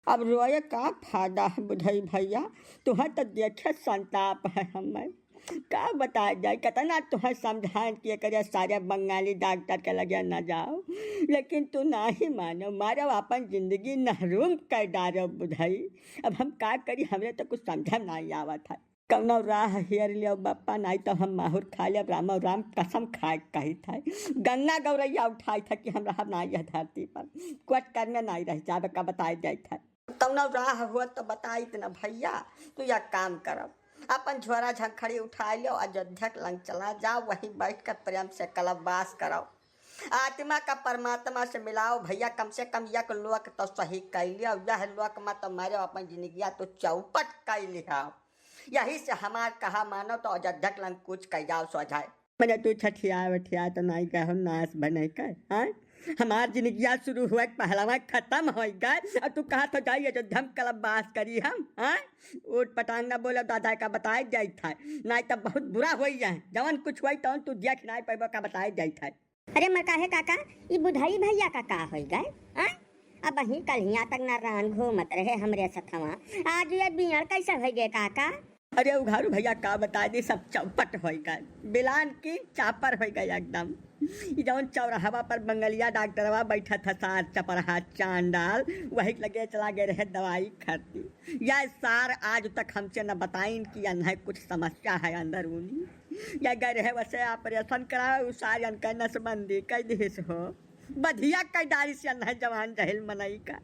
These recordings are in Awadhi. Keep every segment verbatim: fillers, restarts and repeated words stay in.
अब रोए का फायदा है बुधई भइया, तुहैं त देखे संताप है हमें। का बताए जाए, केतना तुहैं समझाएन कि एकरे सारे बंगाली डॉक्टर के लगे न जाओ, लेकिन तू नाहीं मानो, मारो अपन जिंदगी नहरूम कर डारो बुधई। अब हम का करी, हमरे त कुछ समझ में नाहीं आवत है। कौनो राह हेर लियो बप्पा, नाहीं त हम माहुर खाइ लेब। रामो राम कसम खाए कहित है, गंगा गौरैया उठाइत है कि हम रहब नाहीं यह धरती पर, कुछ करने नाहीं रह जाबे का बताए जाइत है। कौनो राह होत त बताइत न भइया। तू एक काम करब, अपन झोरा झंखड़ी उठाइ लेव, अयोध्या के लंग चला जाव, वहीं बैठ कर प्रेम से कलपवास करव। आत्मा का परमात्मा से मिलाव भइया, कम से कम एक लोक त सही कइ लियो, यह लोक में त मारे अपन जिंदगिया त चौपट कइ लियो। यही से हमार कहा मानो त अयोध्या के लंग कूच कइ जाव सोझाए। मने तू छठिया वठिया त नाहीं गए हो, नास बने के, हाँ? हमार जिंदगिया शुरू हुए के पहलवा खतम होइ गए, अउर तू कहत हो जाई अयोध्या में कलपवास करी हम, हाँ? ऊट पटांग न बोलो, दादा का बताए जाइत है, नाहीं त बहुत बुरा होइ जाए। जवन कुछ होई तवन तू देख नाहीं पइबो का बताए जाइत है। अरे मर काहे काका, ई बुधई भइया का का होइ गए, हाँ? अबहीं कल्हिया तक नारायन घूमत रहे हमरे सथवा, आज ये बियड़ कैसे होइ गए काका? अरे उघारू भइया, का बताई दी, सब चौपट होइ गए, बिलान की चापर होइ गए एकदम। ई जौन चौराहवा पर बंगलिया डॉक्टरवा बैठत है, सार चपरहा चांडाल, वही लगे चला गए रहे दवाई खरदी। यह सार आज तक हमसे न बताइन कि अन्है कुछ समस्या है अंदरूनी। यह गए रहे वसे ऑपरेशन करावे, उ सार यनकै नसबंदी कइ दिहिस हो। बधिया कइ डारिस यन्है जवान जहिल मनई का।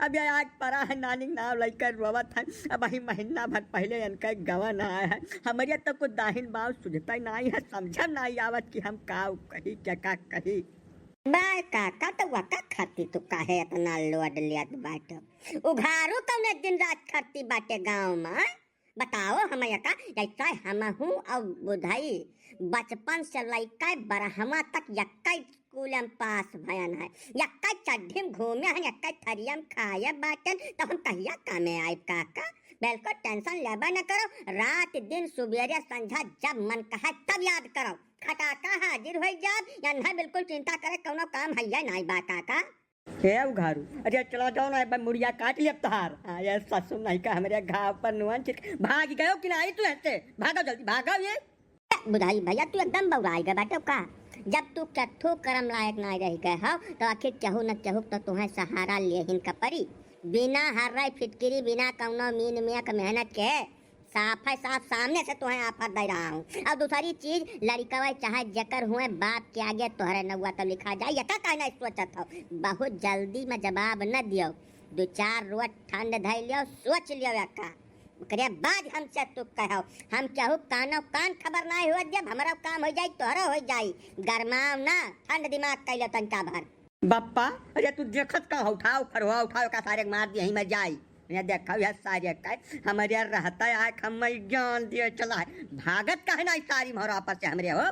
अब यह आग परा है, नानी नाव लइके रोवत है। अबहीं महीना भर पहिले यनकै गवन आए है। हमरे त कुछ दाहिन बाव सुझतै नाहीं है, समझ नाहीं आवत कि हम का कही, केका कही। बा काका, त वका खातिर तू काहे एतना लोड लेत बाटो? उघारू कौने दिन रात खरती बाटे गाँव में? बताओ हमैं का, जैसे हमहू अउर बुधई बचपन से लइके बरहमा तक यक्कै स्कूल में पास भयन है, यक्कै चड्ढी में घूमे हैं, यक्कै थरिया में खाए बाटेन, त हम कहिया कामे आइब काका? बिल्कुल टेंशन लेबे न करो, रात दिन सुबेरे संझा जब मन कहे तब याद करो, खटाका हाजिर होइ जाब, यन्है बिल्कुल चिंता करे कौनो काम हइये नाहीं बा काका। हे उघारू, अरे चला जाओ ना, एक बार मुड़िया काट लिया तोहार। हाँ, ये ससुर नहीं का हमरे घाव पर नुआन छिट-, भाग गयो कि नाहीं तू ऐसे? भागो जल्दी, भागो ये। बुधई भइया, तू एकदम बौराइ गए बाटे का? जब तू केठू करम लायक नाहीं रह गए हो, तो आखिर केहू न केहू तो तुहैं सहारा लेहिन का परी। बिना हर्रै फिटकिरी, बिना कौनो मीन मेक मेहनत के साफ है साफ, सामने से तुहैं offer दइ रहा हूँ। अउर दूसरी चीज, लड़िकवा चाहे जेकर हुए, बाप के आगे तोहरे नउआ तो लिखा जाए, यका काहे नाहीं सोचत हो? बहुत जल्दी में जवाब न दियो, दो चार रोज ठंड धइ लियो, सोच लियो यका, ओकरे बाद हमसे तू कहो। हम केहू कानो कान खबर नाहीं हुए देब, हमरो काम होइ जाई, तोहरो होइ जाई। गरमाओ ना, ठंड दिमाग कइलो तनका भर। बप्पा, अरे तू देखत का हो? उठाओ, फरुआ उठाओ, का सारे के मार दिया ही मैं जाई। ये देखो, ये सारे का हमरे रहता है, आँख हम मैं ज्ञान दिए चला है। भागत काहे नाहीं सारी मोहरा पर से हमरे हो?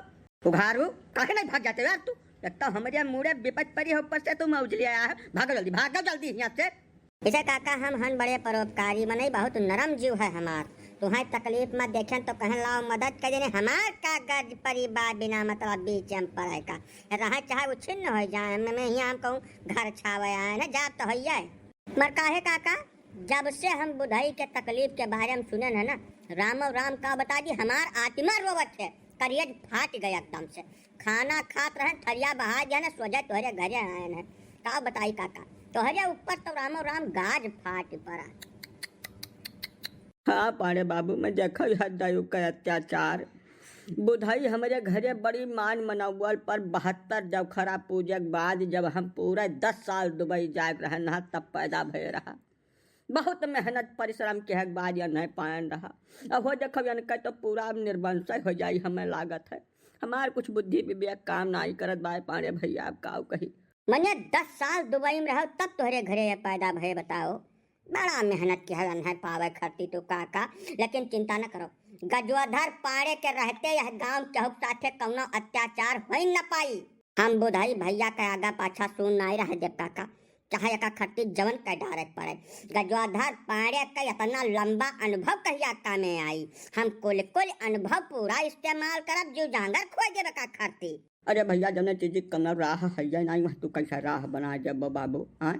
उघारू, काहे नाहीं भाग जाते हो यार तू? एक तो हमरे मुड़े विपत परी हो, ऊपर से तू मौज ले आया है। भागो जल्दी, भागो जल्दी यहाँ से। इसे काका हम हन बड़े परोपकारी मनई, बहुत नरम जीव है हमार। तुहैं तकलीफ में देखेन तो कहन लाओ मदद कर देने, हमार का गर्ज परी बा बिना मतलब बीच में पड़े का। रहे चाहे उच्छिन्न होइ जाए, मैं, मैं हियाँ हम कहूँ घर छावे आए न, जाब तो होइए। मर काहे काका, जब से हम बुधई के तकलीफ के बारे में सुनेन है ना, रामो राम का बताई दी, हमार आत्मा रोवत है, करेज फाट गए एकदम से। खाना खात रहेन, थरिया बहाइ दिया ना, सोझे तोहरे घरे आएन है। का बताई काका, तोहरे ऊपर तो रामो राम गाज फाट परा। हाँ पाड़े बाबू, मैं देखो यह दयु का अत्याचार। बुधई हमरे घरे बड़ी मान मनौवल पर बहत्तर जौखरा पूजे के बाद जब हम पूरे दस साल दुबई जाए के रहन हा, तब पैदा भए रहा। बहुत मेहनत परिश्रम के बाद यन्है पाएन रहा। अब हो देखो यनकै तो पूरा अब निर्वंश होइ जाई, हमें लागत है। हमार कुछ बुद्धि विवेक काम नाहीं करत बाय पाड़े भइया, अब काउ कही। मने दस साल दुबई में रहो तब तोहरे घरे ये पैदा भए, बताओ। बड़ा मेहनत किहा यन्है पावे खरती तू काका, लेकिन चिंता न करो, गजोधर पाड़े के रहते यह गाँव केहू के साथे कौनो अत्याचार होइ न पाई। हम बुधई भइया के आगा पाछा सुन नाहीं रहे देब काका, चाहे एका खरती जवन कइ डारे के पड़े। गजोधर पाड़े के एतना लंबा अनुभव कहिया कामे आई? हम कुल कुल अनुभव पूरा इस्तेमाल करब, जीव जांगर खोइ देब एका खरती। अरे भइया, जौने चीज के कौनो राह हइये नाहीं, वह तू कैसा राह बनाए देबो बाबू, हाँ?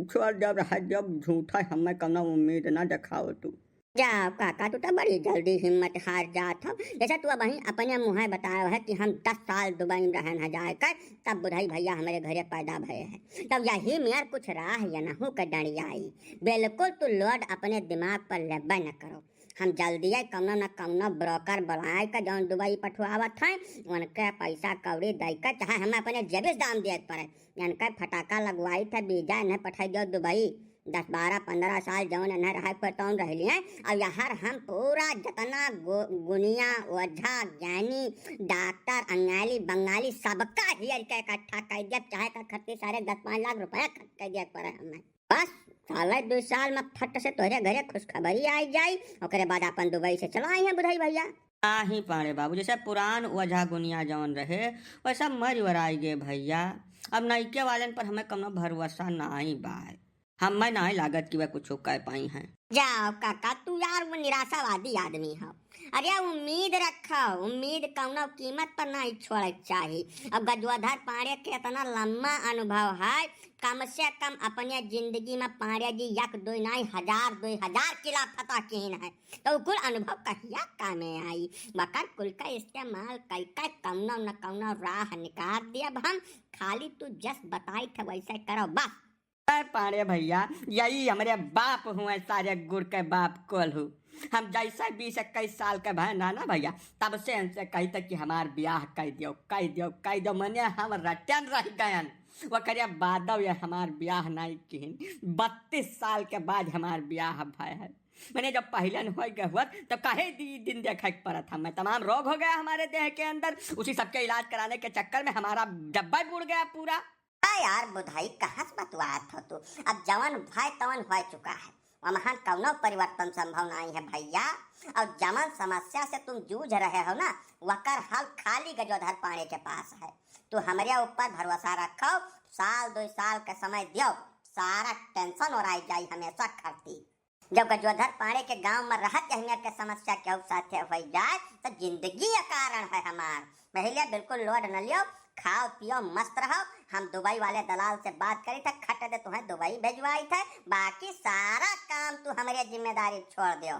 छोड़ देव, रह देव, झूठा हमें कौनो उम्मीद ना देखाओ तू। जाओ काका, तू तो बड़ी जल्दी हिम्मत हार जात हो। जैसे तू अबहीं अपने मुँहे बतायो है कि हम दस साल दुबई में रहन है जाए कर, तब बुधई भैया हमरे घरे पैदा भए हैं। तब यही मेर कुछ राह यनहू के डंडियाई। बिल्कुल तू load अपने दिमाग पर लेबे न करो। हम जल्दिए कौनो न कौनो broker बुलाए के जौन दुबई पठवावत हैं, उनके पैसा कौड़ी दे के, चाहे हमें अपने जेबी से दाम दिए के पड़े, इनके फटाका लगवाई थे, वीजा इन्हें पठाई दियो दुबई। दस, बारह, पन्द्रह साल जौन इन्हें रहे के तौन रह लिए। अब यार हम पूरा जितना गो-, गुनिया, ओझा, ज्ञानी, डॉक्टर, अंगाली, बंगाली, सबका हेर के इकट्ठा कर दिया, चाहे का खर्ची सारे दस पाँच लाख रुपया खर्च कर दिया पड़े हमें। बस साले दुई साल में फट से तोहरे घरे खुशखबरी आई जाई, ओकरे बाद अपन दुबई से चला आई हैं बुधई भैया। नाही पाड़े बाबू, जैसे पुरान ओझा गुनिया जौन रहे, वैसा मर वराई गे भैया। अब नइके वालन पर हमें कौनो भरोसा नाही बाय। हमें नाही लागत कि वह कुछ कह पाई हैं। जाओ काका, तू यार वो निराशावादी आदमी हो। अरे उम्मीद रखो, उम्मीद कौनो कीमत पर नहीं छोड़े के चाही। अब गजोधर पांड़े के इतना लम्बा अनुभव है, कम से कम अपने जिंदगी में पांड़े जी एक दुई नहीं, हजार दुई हजार किला फतह कीन है, तो उ कुल अनुभव कहिया कामे आई? वकर कुल का इस्तेमाल कई के कौनो न कौनो राह निकाल दियब हम। खाली तू जस बताई थे वैसे करो बस। अरे पांड़े भैया, यही हमरे बाप हुए, सारे गुड़ के बाप कोल्हू। हम जैसे बीस इक्कीस साल के भए ना, ना भैया, तब से इनसे कही थे कि हमार ब्याह कह दियो, कह दियो, कह दियो। मने हम रटन रह गयन, ओकरे बादो ये हमार ब्याह नहीं किहिन। बत्तीस साल के बाद हमार ब्याह भय है। मने जब पहले न होए गए हुआ, तो काहे दी दिन देखे के पड़त? हमें तमाम रोग हो गया हमारे देह के अंदर, उसी सबके इलाज कराने के चक्कर में हमारा डब्बा बुड़ गया पूरा। आ यार बुधई, कहाँ से बतुआत हो तू? अब जवन भय तवन हो चुका है, वमहन कौनो परिवर्तन संभव नहीं है भैया। और जवन समस्या से तुम जूझ रहे हो ना, वकर हल खाली गजोधर पांड़े के पास है। तू हमरे ऊपर भरोसा रखो, साल दुई साल के समय दियो, सारा tension ओराई जाई हमेशा खातिर। जब गजोधर पांड़े के गांव में रहत यहिया के समस्या केहू साथे होई जाए, तो जिंदगी अकारण है हमार। पहले बिल्कुल load न लियो, खाओ पियो मस्त रहो। हम दुबई वाले दलाल से बात करी थे, खट दे तुम्हें दुबई भेजवाई थे, बाकी सारा काम तू हमरे जिम्मेदारी छोड़ दियो।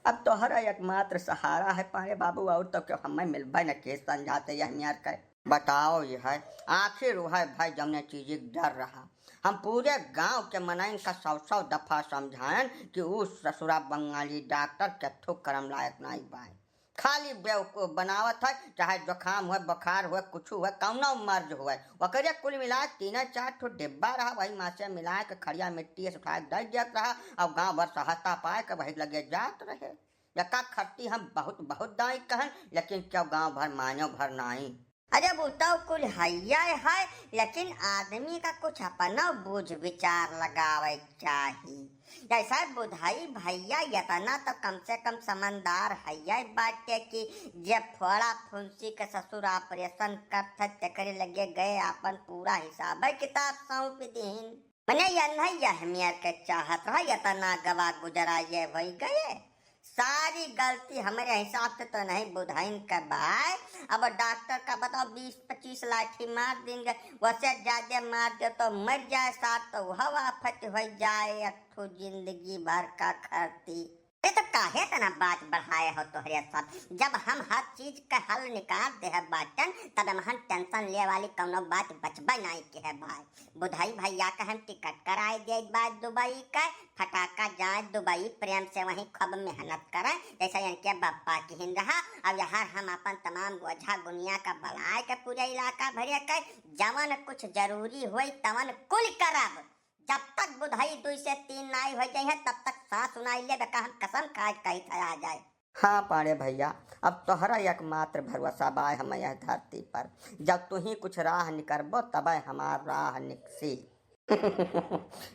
अब तोहरा एकमात्र सहारा है पांड़े बाबू, और तो क्यों हमें मिलबे न के समझाते यह मियार के। बताओ ये है, आखिर वह भाई जौने चीज के डर रहा। हम पूरे गांव के मनइन का सौ सौ दफा समझायन कि उ ससुरा बंगाली डॉक्टर केथू करम लायक नाई बाय। खाली बेवकूफ बनावत है, चाहे जुकाम हुए, बुखार हुए, कुछ हुए, कौनो मर्ज हुए, ओकरे कुल मिला तीन चार ठो डिब्बा रहा, वही माँ से मिला के खड़िया मिट्टी से उठा के दे देत रहा, और गांव भर सहता पाए के वही लगे जात रहे। यका खर्ची हम बहुत, बहुत दाई कहन, लेकिन क्यों गांव भर मान्यो भर नाई। अरे, वो तो कुल हइया है, लेकिन आदमी का कुछ अपना बूझ विचार लगावे के चाही। जैसे बुधई भैया, इतना तो कम से कम समझदार हइया बाटे कि जे फोड़ा फुंसी के ससुर operation करत है, तेकरे लगे गए, आपन पूरा हिसाब किताब सौंप दीन। मने यह नहीं, यह मेर के चाहत रहा, इतना गवा गुजरा ये होई गए। सारी गलती हमरे हिसाब से तो नहीं बुधइन के बाय। अब डॉक्टर का बताओ, बीस पच्चीस लाठी मार देंगे, वसे ज्यादा मार दे तो मर जाए साथ, तो वह आफत हो जाए, अठो जिंदगी भर का खर्ची। अरे तो काहे इतना बात बढ़ाए हो तोहरे सब? जब हम हर चीज का हल निकाल दे है बाटन, तब हमहन tension ले वाली कौनो बात बचबे नहीं के है भाई। बुधई भैया का हम टिकट कराए दे बात दुबई का, फटाका जाए दुबई, प्रेम से वहीं खूब मेहनत करे, जैसे इनके बप्पा किहिन रहा। अब यहाँ हम अपन तमाम ओझा गुनिया का बुलाए के पूरे इलाका भरे के, जवन कुछ जरूरी होई तवन कुल करब। जब तक बुधई दुई से तीन नाई हो जाई है, तब तक सांस उनाई ले, बेका हम कसम खाए कही था आ जाए। हाँ पाड़े भैया, अब तोहरा एकमात्र भरोसा बाय हम यह धरती पर। जब तू ही कुछ राह निकरबो, तबे हमार राह निकसी।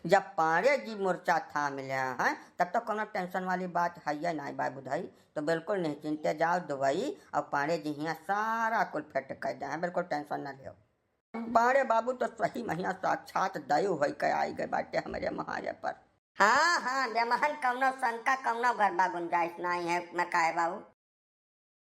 जब पाड़े जी मोर्चा थाम लिया है, तब तो कोनो tension वाली बात है ही नाई बाय बुधई। तो बिल्कुल निश्चिंते जाओ दुबई, और पाड़े जी हियाँ सारा कुल फिट कर दे हैं, बिल्कुल tension न लियो। पाड़े बाबू तो सही महिया साक्षात दयु होई के आई गए बाटे हमरे महारे पर। हाँ, हाँ, बेमहन कौनो शंका, कौनो गरबा गुंजाइश नाई है, मैं काहे बाबू।